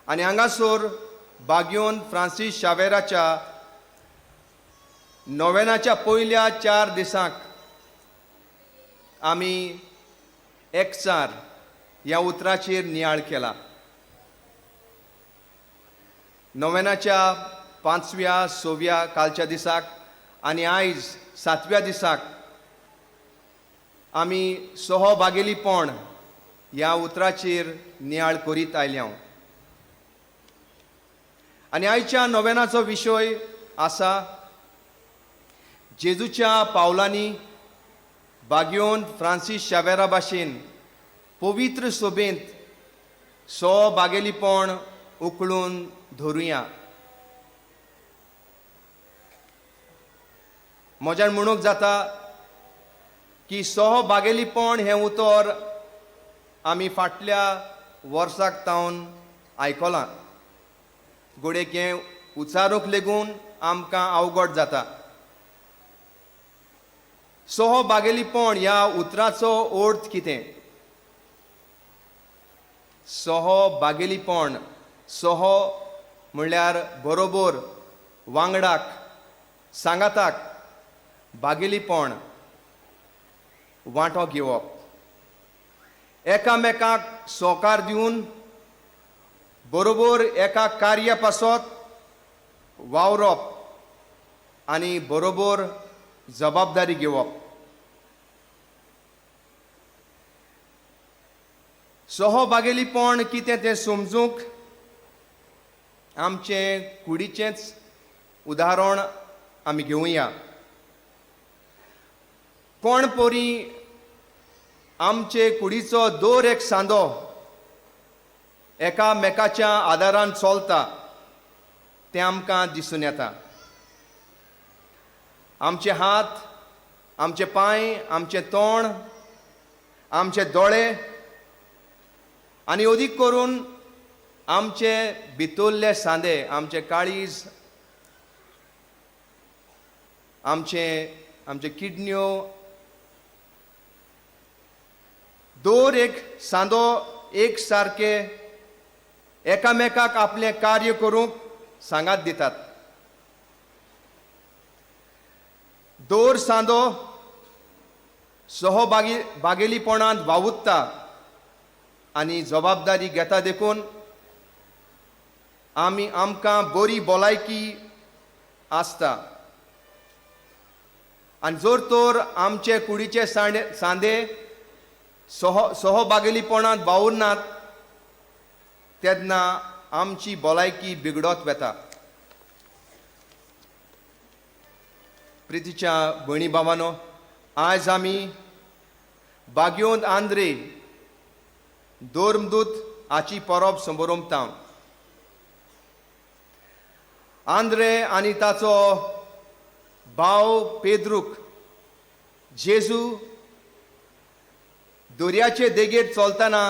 आनी हांगासर बाग्योन फ्रांसीस शावेराच्या नोवेनाच्या पयल्या 4 दिसांक आमी एकचार ह्या उतराचेर नियाळ केला. नोवेनाच्या 5व्या 6व्या कालच्या दिसाक आनी आयज 7व्या दिसाक आमी सहभागेलीपण ह्या उतराचेर नियाळ करीत आयल्या. आनी आयच्या नोवेनाचो विशय आसा जेजूच्या पावलांनी बाग्योन फ्रांसीस शावेरा भाशेन पवित्र सोबेंत सहभागेलीपण उकळून धरुया. म्हज्यान म्हणूंक जाता की सहभागेलीपण हें उतर आमी फाटल्या वर्साक तावन आयकलां. घडयेक हें उच्चारूंक लेगून आमकां अवघड जाता. सहभागेलीपण ह्या उतराचो अर्थ कितें? सहभागेलीपण, सह म्हणल्यार बरोबर, वांगडाक, सांगाताक, भागेलीपण, वांटो घेवप, एकामेकाक सहकार दिवन बरोबर एका कार्या पासत वावरप आनी बरोबर जबाबदारी घेवप. सहभागेलीपण कितें तें समजूंक आमचें कुडीचेंच उदाहरण आमी घेवया. कोण परी आमचे कुडीचो दर एक सांदो एकामेकाच्या आदारान चलता तें आमकां दिसून येता. आमचे हात, आमचे पांय, आमचें तोंड, आमचे दोळे आनी अदीक करून आमचे भितरले सांदे, आमचे काळीज, आमचे किडन्यो, दर एक सांदो एक सारके एकामेकाक आपलें कार्य करूंक सांगात दितात. दर सांदो सहभागी बागेलीपणांत वावुरता आनी जबाबदारी घेता देखून आमी आमकां बरी भलायकी आसता. आनी जर तर आमचे कुडीचे सांदे सहभागेलीपणांत वावुरनात तेन्ना आमची भलायकी बिगडत वता. प्रितीच्या भयणी भावानो, आयज आमी बाग्योंत आंद्रे धर्मदूत हाची परब संबरोमता. आंद्रे आनी ताचो भाव पेद्रूक जेजू दर्याचे देगेर चलतना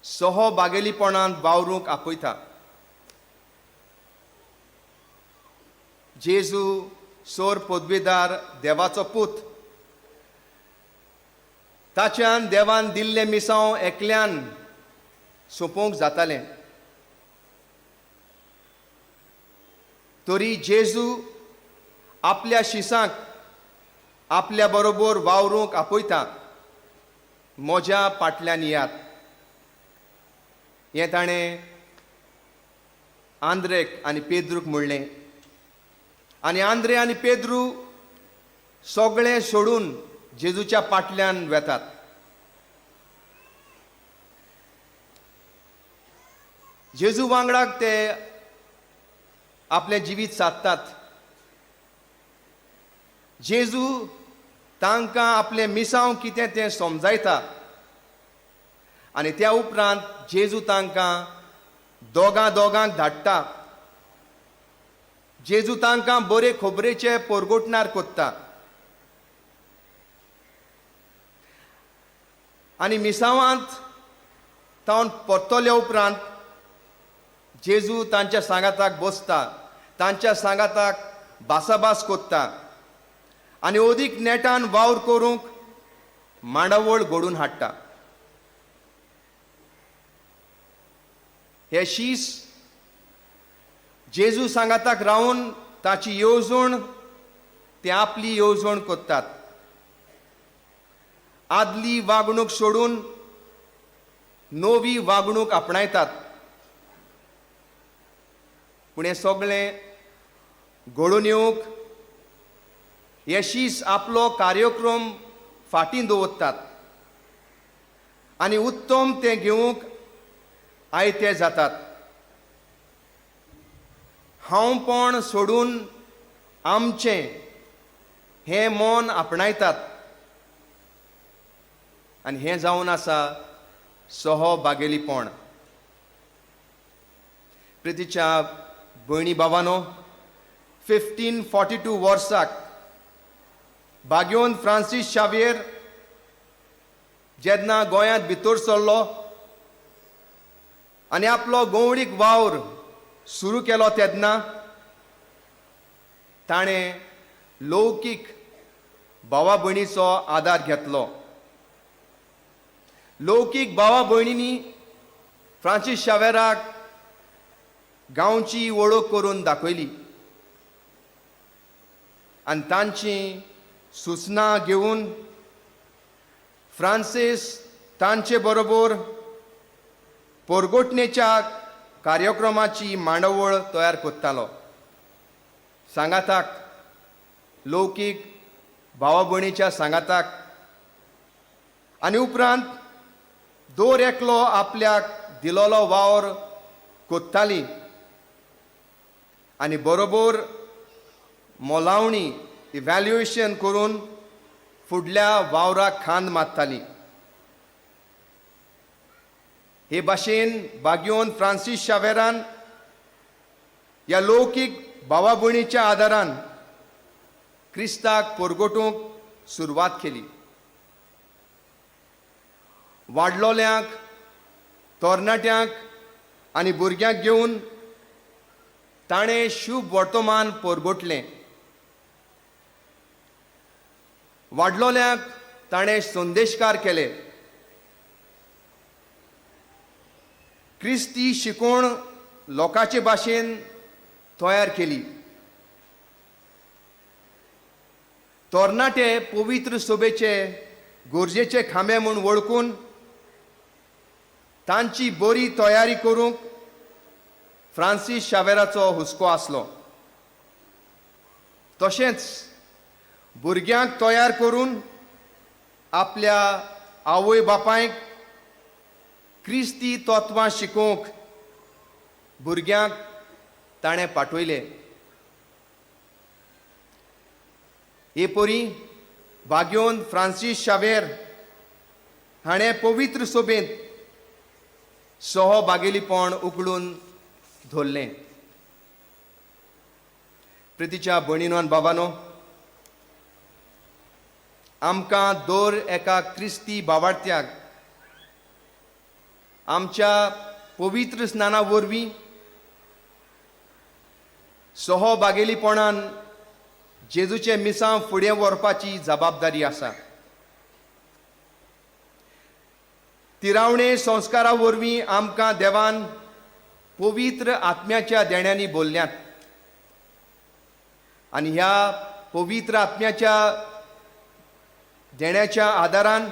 सहभागेलीपणांत वावरूंक आपयता. जेजू सोर पदवीदार देवाचो पूत, ताच्यान देवान दिल्लें मिसांव एकल्यान सोंपोवंक जातालें. तरी जेजू आपल्या शिसांक आपल्या बरोबर वावरूंक आपयता. म्हज्या पाटल्यान येयात हें ताणें आंद्रेक आनी पेद्रूक म्हणलें. आनी आंद्रे आनी पेद्रू सगळें सोडून जेजूच्या पाटल्यान वेतात. जेजू वांगडाक ते आपलें जिवीत सादतात. जेजू तांकां आपलें मिसांव कितें तें समजायता आनी त्या उपरांत जेजू तांकां दोगां दोगांक धाडटा. जेजू तांकां बरे खबरेचे परगोटणार कोत्ता आनी मिसावांत तावन परतल्या उपरांत जेजू तांच्या सांगाताक बसता, तांच्या सांगाताक भासाभास कोत्ता आनी अदीक नेटान वावर करूंक मांडावळ घडून हाडटा. हे शीस जेजू सांगाताक रावन ताची येवजण ते आपली येवजण करतात. आदली वागणूक सोडून नवी वागणूक आपणायतात. पूण हें सगळें घडोवन येवंक हे शीस आपलो कार्यक्रम फाटीं दवरतात आनी उत्तम तें घेवंक आयते जातात. हांवपण सोडून आमचें हें मन आपणायतात आनी हें जावन आसा सहभागेलीपण. प्रितीच्या भयणी बाबानो, 1542 वर्साक भाग्योन फ्रांसीस शावियर जेन्ना गोंयांत भितर सरलो आनी आपलो गोवळीक वावर सुरू केलो तेन्ना ताणें लौकीक भावा भयणीचो आदार घेतलो. लौकीक भावा भयणींनी फ्रांसीस शावेराक गांवची वळख करून दाखयली आनी तांची सुचना घेवन फ्रांसीस तांचे बरोबर पोरगोटणेच्या कार्यक्रमाची मांडावळ तयार करतालो. सांगाताक लौकीक भावा भयणीच्या सांगाताक आनी उपरांत दर एकलो आपल्याक दिलोलो वावर कोत्ताली आनी बरोबर मोलावणी इव्हॅल्युएशन करून फुडल्या वावराक खांद मारताली. हे भाशेन बाग्योन फ्रांसीस शावेरान ह्या लौकीक भावा भयणीच्या आदारान क्रिस्ताक परगटूंक सुरवात केली. वाडलोल्यांक, तरणाट्यांक आनी भुरग्यांक घेवन ताणें शुभ वर्तमान परगटलें. वाडलोल्यांक ताणें संदेशकार केले. क्रिस्ती शिकोवण लोकांचे भाशेन तयार केली. तरणाटे पवित्र सोबेचे गरजेचे खांबे म्हूण वळखून तांची बरी तयारी करूंक फ्रांसीस शावेराचो हुस्को आसलो. तशेंच भुरग्यांक तयार करून आपल्या आवय बापायक क्रिस्ती तत्वां शिकोवंक भुरग्यांक ताणें पाठयले. हे परी भाग्योन फ्रांसीस शावेर हाणें पवित्र सोबेंत सहभागेलीपण उखलून धरलें. प्रितीच्या भयणीनो आनी बाबानो, आमकां दर एका क्रिस्ती बावार्थ्याक आमच्या पवित्र स्नाना वरवीं सहभागेलीपणान जेजूचें मिसांव फुडें व्हरपाची जबाबदारी आसा. तिरावणे संस्कारा वरवीं आमकां देवान पवित्र आत्म्याच्या देण्यांनी बोल्ल्यात आनी ह्या पवित्र आत्म्याच्या देण्याच्या आदारान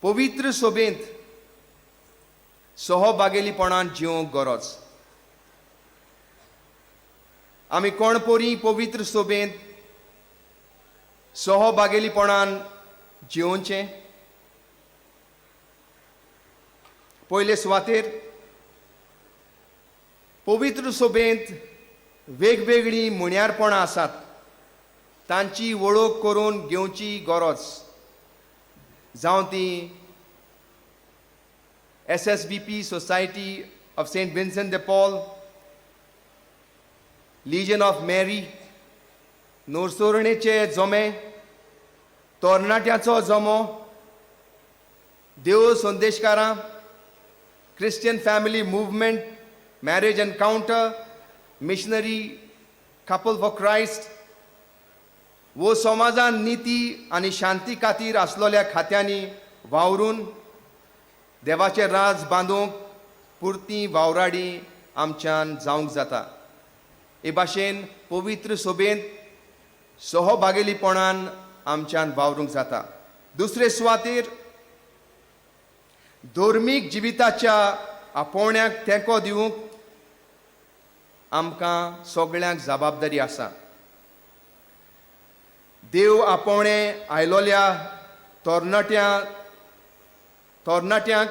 पवित्र सोबेंत सहभागेलीपणान जिवंक गरज. आमी कोण पोरी पवित्र सोबेंत सहभागेलीपणान जिवोवचें? पयले सुवातेर पवित्र सोबेंत वेगवेगळीं मुण्यारपणां आसात, तांची वळख करून घेवची गरज. जावं ती SSVP Society of Saint Vincent de Paul, Legion of Mary, नोरसोरणेचे जमे, तरणाट्याचो जमो, देव संदेशकारां, Christian family movement, marriage encounter, missionary couple for Christ वो समाजान निती आनी शांती खातीर आसलोल्या खात्यांनी वावरून देवाचें राज बांदूंक पुरती वावराडी आमच्यान जावंक जाता. हे भाशेन पवित्र सोबेंत सहभागेलीपणान आमच्यान वावरूंक जाता. दुसरे सुवातेर धर्मीक जिविताच्या आपोवण्याक तेंको दिवंक आमकां सगळ्यांक जबाबदारी आसा. देव आपोवणें आयलोल्या तरणाट्यांक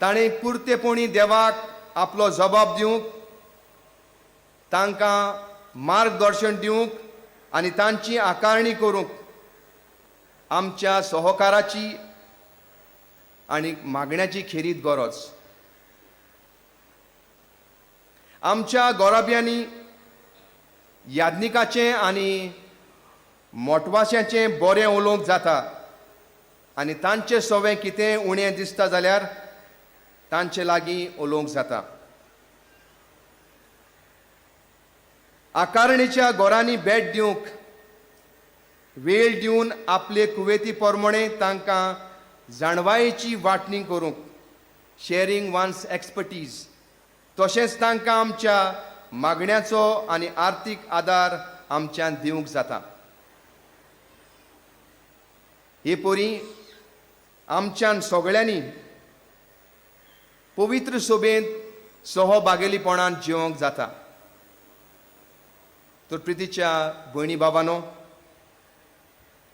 ताणें पुरतेपणी देवाक आपलो जबाब दिवंक, तांकां मार्गदर्शन दिवंक आनी तांची आकारणी करूंक आमच्या सहकाराची आनी मागण्याची खेरीत गरज. आमच्या गोराब्यांनी याज्ञिकाचें आनी मोटवाश्याचें बरें उलोवंक जाता आनी तांचें सवें कितें उणें दिसता जाल्यार तांचे लागीं उलोवंक जाता. आकारणीच्या घरांनी भेट दिवंक वेळ दिवन आपले कुवेती प्रमाणे तांकां जाणवायेची वांटणी करूंक, शेअरींग वन्स एक्सपर्टीज, तशेंच तांकां आमच्या मागण्याचो आनी आर्थीक आदार आमच्यान दिवंक जाता. हे परी आमच्यान सगळ्यांनी पवित्र सोबेंत सहभागेलीपणान जिवंक जाता. तर प्रितीच्या भयणी बाबानो,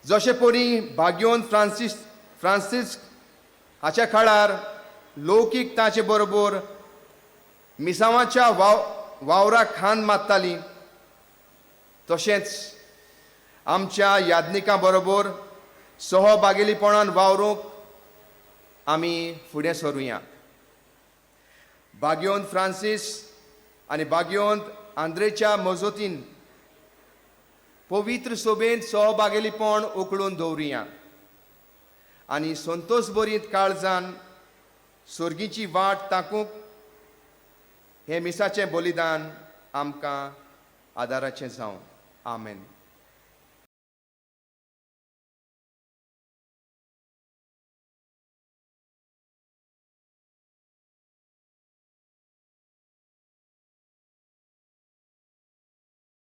जशे परी भाग्योन फ्रांसीस हाच्या काळार लौकीक ताचे बरोबर मिसांवाच्या वावराक खांद मारताली, तशेंच आमच्या याज्ञिकां बरोबर सहभागेलीपणान वावरूंक आमी फुडें सरुया. भाग्योन फ्रांसीस आनी भाग्योन आंद्रेच्या मजतीन पवित्र सोबेंत सहभागेलीपण उकळून दवरुया आनी संतोश बरीत काळजान सर्गीची वाट ताकूंक हें मिसाचें बलिदान आमकां आदाराचें जावं. आमेन.